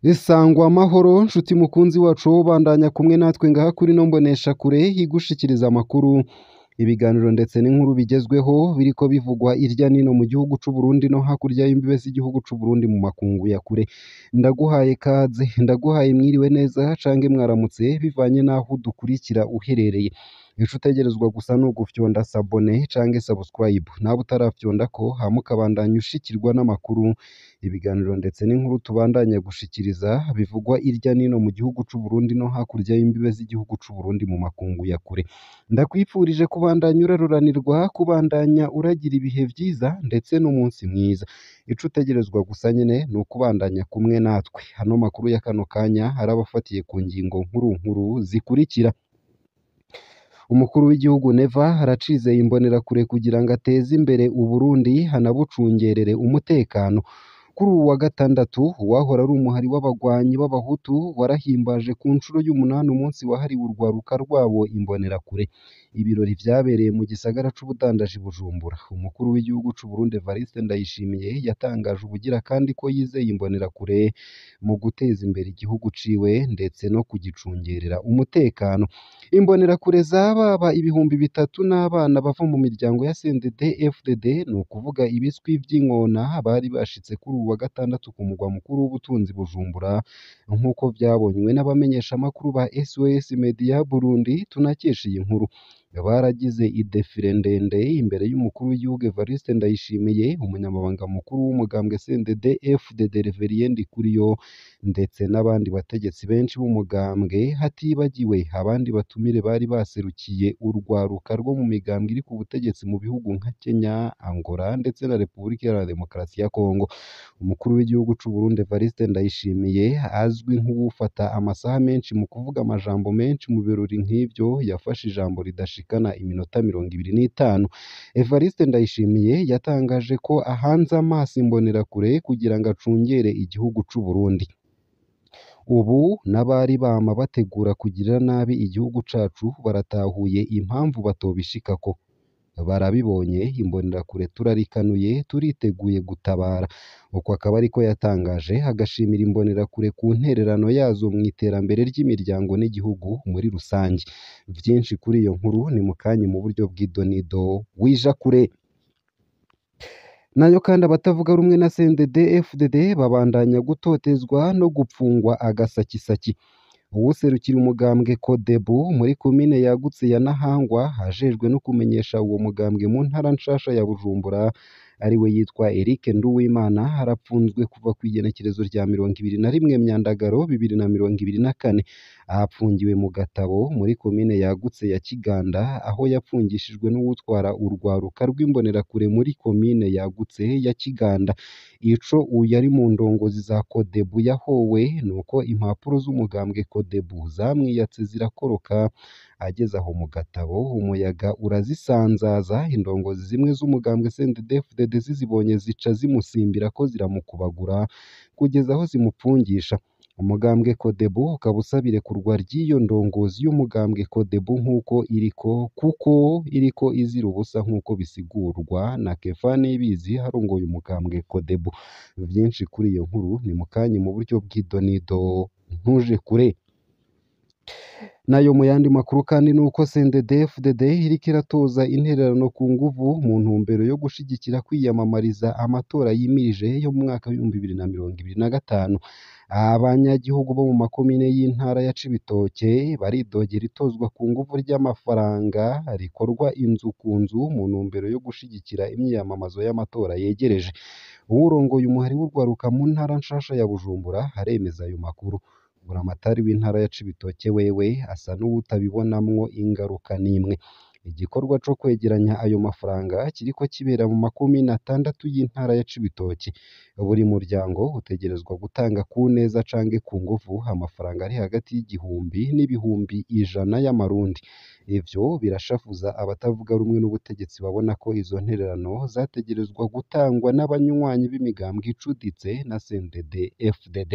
Isangwa amahoro nshuti mukunzi wacu wo bandanya kumwe natwe ngaha kuri no mbonesha kure igushikiriza amakuru, ibiganiro ndetse n'inkuru bigezweho biriko bivugwa irya nino mu gihugu c'u Burundi no hakurya y'imbibe z'igihugu c'u Burundi mu makungu ya kure. Ndaguhaye kaze, ndaguhaye mwiriwe neza canke mwaramutse bivanye n'aho udukurikira uherereye. Ico utegerezwa gusa ni ugufyonda sabone canke subscribe, nawe utarafyondako hama ukabandanya ushikirwa n'amakuru, ibiganiro ndetse n'inkuru tubandanya gushikiriza bivugwa irya nino mu gihugu c'u Burundi no hakurya y'imbibe z'igihugu c'u Burundi mu makungu ya kure. Ndakwifurije kubandanya uraruranirwa, kubandanya uragira ibihe vyiza ndetse n'umunsi mwiza. Ico utegerezwa gusa nyene ni ukubandanya kumwe natwe. Ano makuru ya kano kanya arabafatiye ku ngingo nkuru nkuru zikurikira: Umukuru w'igihugu Neva aracizeye imbonerakure kugira ngo ateze imbere Uburundi anabucungerere umutekano. Kuri uwu wa gatandatu, uwahora ari umuhari w'abagwanyi b'abahutu warahimbaje ku nshuro y'umunani umunsi wahariwe urwaruka rwabo imbonerakure. Ibirori vyabereye mu gisagara c'ubudandaji Bujumbura. Umukuru w'igihugu c'u Burundi Evariste Ndayishimiye yatangaje ubugira kandi ko yizeye imbonerakure mu guteza imbere igihugu ciwe ndetse no kugicungerera umutekano. Imbonerakure zababa 3000 n'abana bava mu miryango ya CNDD FDD, ni ukuvuga ibiswi vy'inkona bari bashitse kuri uwu wa gatandatu ku mugwa mukuru w'ubutunzi Bujumbura, nk'uko vyabonywe n'abamenyeshamakuru ba SOS Media Burundi tunakesha iyi nkuru. Baragize idefire ndende imbere y'umukuru w'igihugu Evariste Ndayishimiye, umunyamabanga mukuru w'umugambwe CNDD FDD Reverien Ndikuriyo ndetse n'abandi bategetsi benshi b'umugambwe, hatibagiwe abandi batumire bari baserukiye urwaruka rwo mu migambwe iri ku butegetsi mu bihugu nka Kenya, Angola ndetse na Repubulika Iharanira Demokarasi ya Kongo. Umukuru w'igihugu c'u Burundi Evariste Ndayishimiye azwi nk'uwufata amasaha menshi mu kuvuga amajambo menshi mu birori nk'ivyo, yafashe ijambo ridashikana iminota 25. Evariste Ndayishimiye yatangaje ko ahanze amaso imbonerakure kugira ngo acungere igihugu c'u Burundi. Ubu n'abari bama bategura kugirira nabi igihugu cacu baratahuye impamvu batobishikako. Barabibonye, imbonerakure turarikanuye, turiteguye gutabara. Uko akaba ariko yatangaje, agashimira imbonerakure ku ntererano yazo mw'iterambere ry'imiryango n'igihugu muri rusange. Vyinshi kuri iyo nkuru ni mukanya mu buryo bw'idonido wija kure. Nayo kandi abatavuga rumwe na CNDD FDD babandanya gutotezwa no gupfungwa agasakisaki. Uwuserukira umugambwe Codebu muri komine yagutse ya Ntahangwa ajejwe no kumenyesha uwo mugambwe mu ntara nshasha ya Bujumbura, ariwe yitwa Eric Nduwimana, arapfunzwe kuva kw'igenekerezo rya 21 Myandagaro 2024. Apfungiwe mu Gatabo muri komine yagutse ya Kiganda, aho yapfungishijwe n'uwutwara urwaruka rw'imbonerakure muri komine yagutse ya Kiganda. Ico uyu ari mu ndongozi za Codebu yahowe nuko impapuro z'umugambwe Codebu zamwiyatse zirakoroka, ageze aho mu Gatabo umuyaga urazisanzaza, indongozi zimwe z'umugambwe CNDD-FDD zizibonye zica zimusimbirako ziramukubagura kugeza aho zimupfungisha. Umugambwe Codebu ukaba usaba irekurwa ry'iyo ndongozi y'umugambwe Codebu nk'uko iriko kuko iriko izira ubusa nk'uko bisigurwa na Kefa Niyibizi arongoye umugambwe Codebu. Vyinshi kuri iyo nkuru ni mukanya mu buryo bw'idonido ntuje kure. Nayo mu yandi makuru kandi nuko CNDD FDD iriko iratoza intererano ku nguvu mu ntumbero yo gushigikira kwiyamamariza amatora yimirije yo mu mwaka w'2025. Abanyagihugu bo mu makomine y'intara ya Cibitoke baridogera itozwa ku nguvu ry'amafaranga rikorwa inzu ku nzu mu ntumbero yo gushigikira imyiyamamazo y'amatora yegereje. Uwurongoye umuhari w'urwaruka mu ntara nshasha ya Bujumbura aremeza ayo makuru. Buramatari w'intara ya Cibitoke wewe asa n'uwutabibonamwo ingaruka n'imwe. Igikorwa co kwegeranya ayo mafaranga kiriko kibera mu makomine atandatu y'intara ya Cibitoke. Buri muryango utegerezwa gutanga ku neza canke ku nguvu amafaranga ari hagati y'igihumbi n'ibihumbi 100 y'amarundi. Ivyo birashavuza abatavuga rumwe n'ubutegetsi babona ko izo ntererano zategerezwa gutangwa n'abanywanyi b'imigambwe icuditse na CNDD FDD.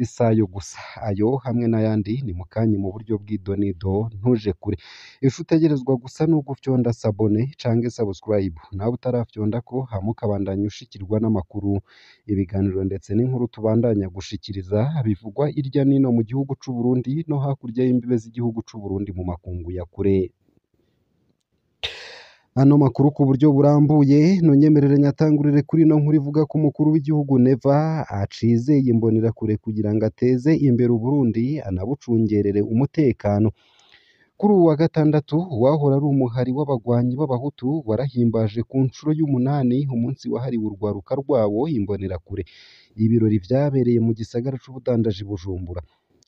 Isayo gusa ayo hamwe n'ayandi ni mukanya mu buryo bw'idonido ntuje kure. Ico utegerezwa gusa ni ugufyonda sabone canke subscribe, nawe utarafyondako hama ukabandanya ushikirwa n'amakuru, ibiganiro ndetse n'inkuru tubandanya gushikiriza bivugwa irya nino mu gihugu c'u Burundi no hakurya y'imbibe z'igihugu c'u Burundi mu makungu ya kure. Ano makuru ku buryo burambuye nonyemerere nyatangurire kuri ino nkuru ivuga ko umukuru w'igihugu Neva acizeye imbonerakure kugira ngo ateze imbere Uburundi anabucungerere umutekano. Kuri uwu wa gatandatu uwahora ari umuhari w'abagwanyi b'abahutu warahimbaje ku nshuro y'umunani umunsi wahariwe urwaruka rwawo imbonerakure. Ibirori vyabereye mu gisagara c'ubudandaji Bujumbura.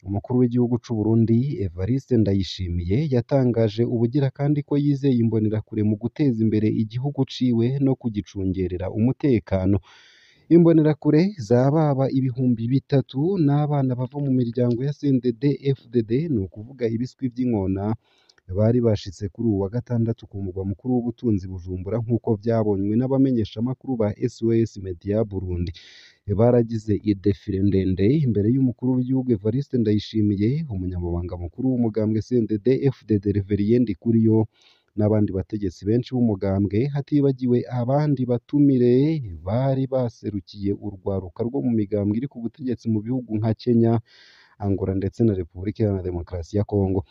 Umukuru w'igihugu c'u Burundi Evariste Ndayishimiye yatangaje ubugira kandi ko yizeye imbonerakure mu guteza imbere igihugu ciwe no kugicungerera umutekano. Imbonerakure zababa 3000 n'abana bava mu miryango ya CNDD FDD, ni ukuvuga ibiswi vy'inkona, bari bashitse kuri uwu wa gatandatu ku mugwa mukuru w'ubutunzi Bujumbura nk'uko vyabonywe n'abamenyeshamakuru ba SOS Media Burundi. Baragize idefire ndende imbere y'umukuru w'igihugu Evariste Ndayishimiye, umunyamabanga mukuru w'umugambwe CNDD FDD Reverien Ndikuriyo n'abandi bategetsi benshi b'umugambwe, hatibagiwe abandi batumire bari baserukiye urwaruka rwo mu migambwe iri ku butegetsi mu bihugu nka Kenya, Angola ndetse na Repubulika Iharanira Demokarasi ya Kongo.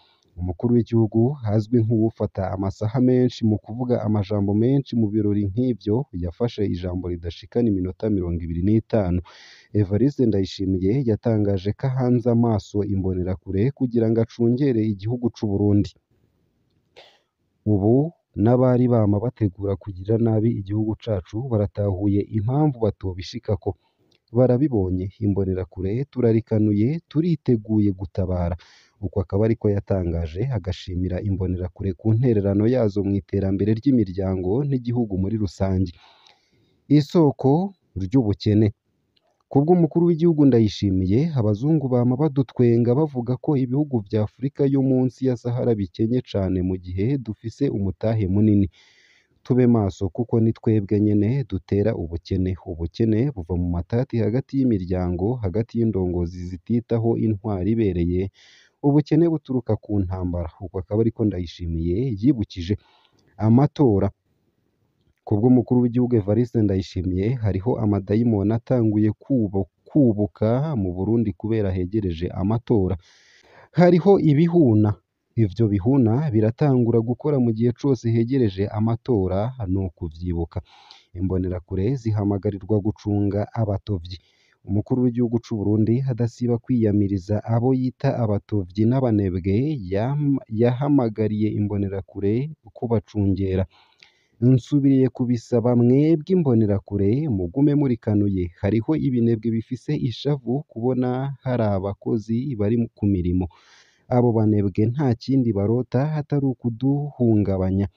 Umukuru w'igihugu azwi nk'uwufata amasaha menshi mu kuvuga amajambo menshi mu birori nk'ivyo, yafashe ijambo ridashikana iminota 25. Evariste Ndayishimiye yatangaje ko ahanze amaso imbonerakure kugira ngo acungere igihugu c'u Burundi. Ubu n'abari bama bategura kugirira nabi igihugu cacu baratahuye impamvu batobishikako. Barabibonye, imbonerakure turarikanuye, turiteguye gutabara. Uko akaba ariko yatangaje, agashimira imbonerakure ku ntererano yazo mu iterambere ry'imiryango n'igihugu muri rusange. Isoko ry'ubukene. Kubw'umukuru w'igihugu Ndayishimiye, abazungu bama badutwenga bavuga ko ibihugu vya Afurika yo munsi ya Sahara bikenye cane mu gihe dufise umutahe munini. Tube maso kuko ni twebwe nyene dutera ubukene. Ubukene buva mu matati hagati y'imiryango, hagati y'indongozi zititaho intwaro ibereye, ubukene buturuka ku ntambara. Uko akaba ariko Ndayishimiye yibukije. Amatora. Kubw'umukuru w'igihugu Evariste Ndayishimiye, hariho amadayimoni atanguye kubuka mu Burundi kubera hegereje amatora. Hariho ibihuna. Ivyo bihuna biratangura gukora mu gihe cose hegereje amatora, ni ukuvyibuka. Imbonerakure zihamagarirwa gucunga abatovyi. Umukuru w'igihugu c'u Burundi adasiba kwiyamiriza abo yita abatovyi n'abanebwe, yahamagariye imbonerakure kubacungera. Nsubiriye kubisaba mwebwe imbonerakure mugume murikanuye, hariho ibinebwe bifise ishavu kubona hari abakozi bari ku mirimo. Abo banebwe nta kindi barota atari ukuduhungabanya.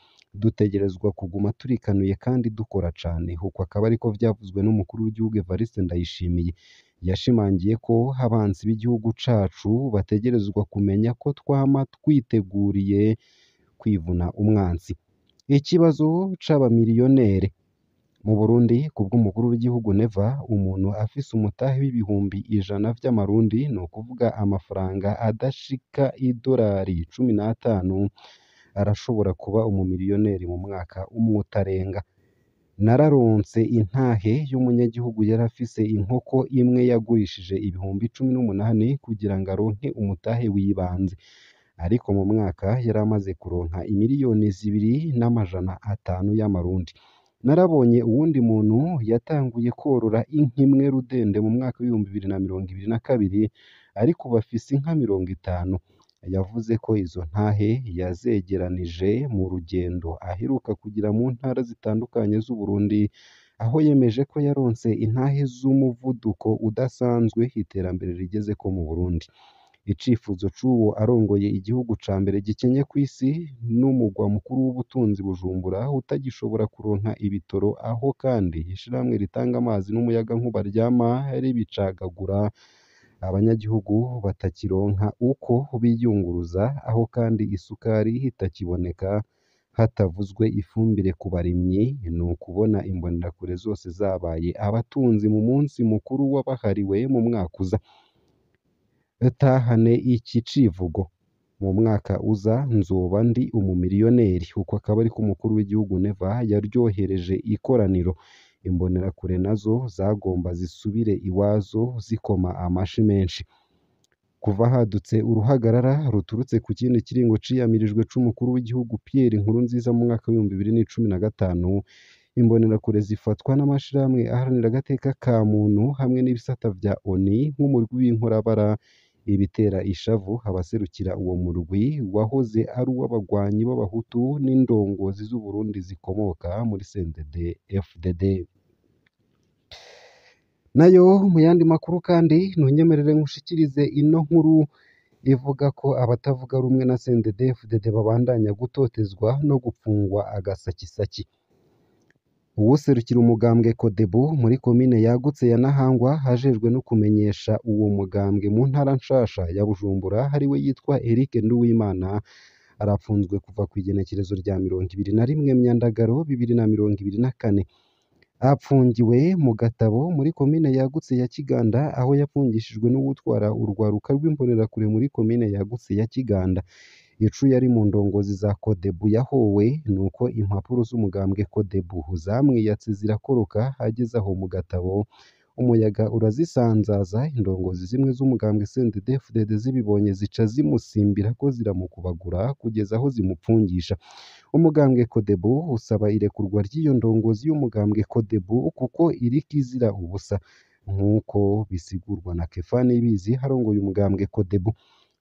Dutegerezwa kuguma turikanuye kandi dukora cane. Uko akaba ariko vyavuzwe n'umukuru w'igihugu Evariste Ndayishimiye. Yashimangiye ko abansi b'igihugu cacu bategerezwa kumenya ko twama twiteguriye kwivuna umwansi. Ikibazo c'abamiliyonere mu Burundi. Kubw'umukuru w'igihugu Neva, umuntu afise umutahe w'100,000 vy'amarundi, ni ukuvuga amafaranga adashika idorari 15, arashobora kuba umumiliyoneri mu mwaka umwe utarenga. Nararonse intahe y'umunyagihugu yari afise inkoko imwe yagurishije 18,000 kugira ngo aronke umutahe w'ibanze, ariko mu mwaka yari amaze kuronka 2,500,000 y'amarundi. Narabonye uwundi muntu yatanguye korora inka imwe rudende mu mwaka w'2022, ariko ubu afise inka 50. Yavuze ko izo ntahe yazegeranije mu rugendo aheruka kugira mu ntara zitandukanye z'Uburundi, aho yemeje ko yaronse intahe z'umuvuduko udasanzwe iterambere rigezeko mu Burundi. Icifuzo c'uwo arongoye igihugu ca mbere gikenye kw'isi n'umugwa mukuru w'ubutunzi Bujumbura utagishobora kuronka ibitoro, aho kandi ishirahamwe ritanga amazi n'umuyagankuba ryama ribicagagura, abanyagihugu batakironka uko biyunguruza, aho kandi isukari itakiboneka, hatavuzwe ifumbire ku barimyi, ni ukubona imbonerakure zose zabaye abatunzi mu munsi mukuru wabahariwe mu mwaka uza. Tahane iki civugo. Mu mwaka uza nzoba ndi umumiliyoneri. Uko akaba ariko umukuru w'igihugu Neva yaryohereje ikoraniro. Imbonerakure nazo zagomba zisubire iwazo zikoma amashi menshi. Kuva hadutse uruhagarara ruturutse ku kindi kiringo ciyamirijwe c'umukuru w'igihugu Pierre Nkurunziza mu mwaka w'2015, imbonerakure zifatwa n'amashirahamwe aharanira agateka ka muntu hamwe n'ibisata vya ONU nk'umurwi w'inkorabara, ibitera ishavu abaserukira uwo murwi wahoze ari uw'abagwanyi b'abahutu n'indongozi z'Uburundi zikomoka muri CNDD-FDD. Nayo mu yandi makuru kandi ntunyemerere nkushikirize ino nkuru ivuga ko abatavuga rumwe na CNDD-FDD babandanya gutotezwa no gupfungwa agasakisaki. Uwuserukira umugambwe Codebu muri komine yagutse ya Ntahangwa ajejwe no kumenyesha uwo mugambwe mu ntara nshasha ya Bujumbura ariwe yitwa Eric Nduwimana arapfunzwe kuva kw'igenekerezo rya 21 Myandagaro 2024. Apfungiwe mu Gatabo muri komine yagutse ya Kiganda aho yapfungishijwe n'uwutwara urwaruka rw'imbonerakure muri komine yagutse ya Kiganda. Icu yari mu ndongozi za Codebu yahowe nuko impapuro z'umugambwe Codebu zamwiyatse zirakoroka ageze aho mu Gatabo umuyaga urazisanzaza. Indongozi zimwe z'umugambwe CNDD-FDD zibibonye zica zimusimbirako ziramukubagura kugeza aho zimupfungisha. Umugambwe Codebu usaba irekurwa ry'iyo ndongozi y'umugambwe Codebu kuko iriko izira ubusa, nk'uko bisigurwa na Kefa Nibizi arongoye umugambwe Codebu.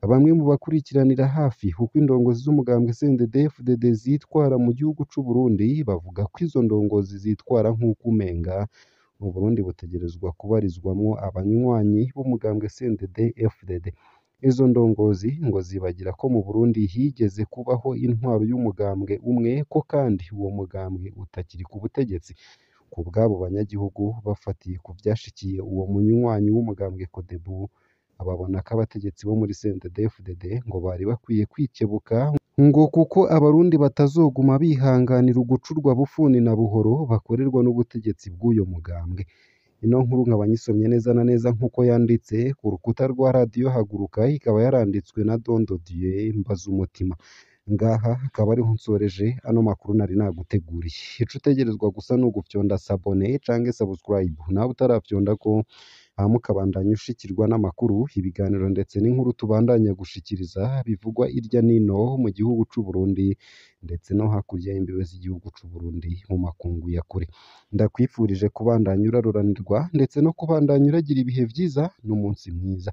Bamwe mu bakurikiranira hafi uko indongozi z'umugambwe CNDD-FDD zitwara mu gihugu c'u Burundi bavuga ko izo ndongozi zitwara nk'uko umenga Uburundi butegerezwa kubarizwamwo abanywanyi b'umugambwe CNDD-FDD. Izo ndongozi ngo zibagira ko mu Burundi higeze kubaho intwaro y'umugambwe umwe ko kandi uwo mugambwe utakiri ku butegetsi. Ku bw'abo banyagihugu bafatiye ku vyashikiye uwo munywanyi w'umugambwe Codebu, babona ko abategetsi bo muri CNDD-FDD ngo bari bakwiye kwikebuka ngo kuko abarundi batazoguma bihanganira ugucurwa bufuni na buhoro bakorerwa n'ubutegetsi bw'uyo mugambwe. Ino nkuru nkaba nyisomye neza na neza nk'uko yanditse ku rukuta rwa radiyo Haguruka, ikaba yaranditswe na Dondo Dieu Mbazumutima. Ngaha akaba ariho nsoreje ano makuru nari naguteguriye. Ico utegerezwa gusa ni ugufyonda sabone canke subscribe nawe utarafyonda ko hama ukabandanya ushikirwa n'amakuru, ibiganiro ndetse n'inkuru tubandanya gushikiriza bivugwa irya nino mu gihugu c'u Burundi ndetse no hakurya y'imbibe z'igihugu c'u Burundi mu makungu ya kure. Ndakwifurije kubandanya uraroranirwa ndetse no kubandanya uragira ibihe vyiza n'umunsi mwiza.